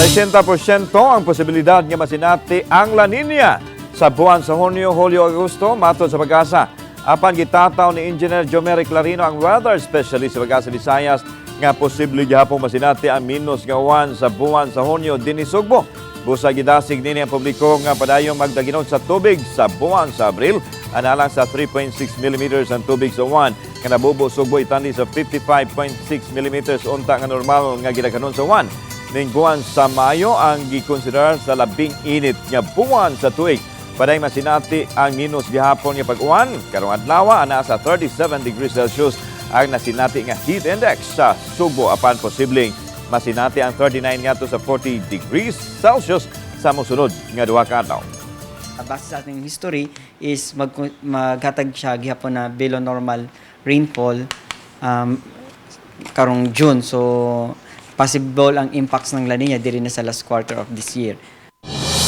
60% ang posibilidad nga masinati ang La Nina sa buwan sa Hunyo, Hulyo, Agosto, matod sa PAGASA. Apan gitataw ni Engineer Jomeric Clarino, ang weather specialist sa PAGASA Visayas, nga posible gihapon masinati ang minus nga 1 sa buwan sa Hunyo dinhi Sugbo. Busa gidasig nini ang publiko nga padayong magdaginon sa tubig sa buwan sa Abril, analang sa 3.6 mm ang tubig sa 1 nga nabubo Sugbo itandi sa 55.6 mm unta nga normal nga gidaghanon sa 1. Ning buwan sa Mayo ang gikonsiderar sa labing init nga buwan sa tuig. Paday masinati ang minus gihapon nga pag-uwan. Karong adlaw, ana sa 37 degrees Celsius ang nasinati nga heat index sa Sugbo, apan posibleng masinati ang 39 ngadto sa 40 degrees Celsius sa mosunod nga 2 ka adlaw. Base sa ating history is maghatag siya gihapon na below normal rainfall karong June. So possible ang impacts ng La Nina diri na sa last quarter of this year.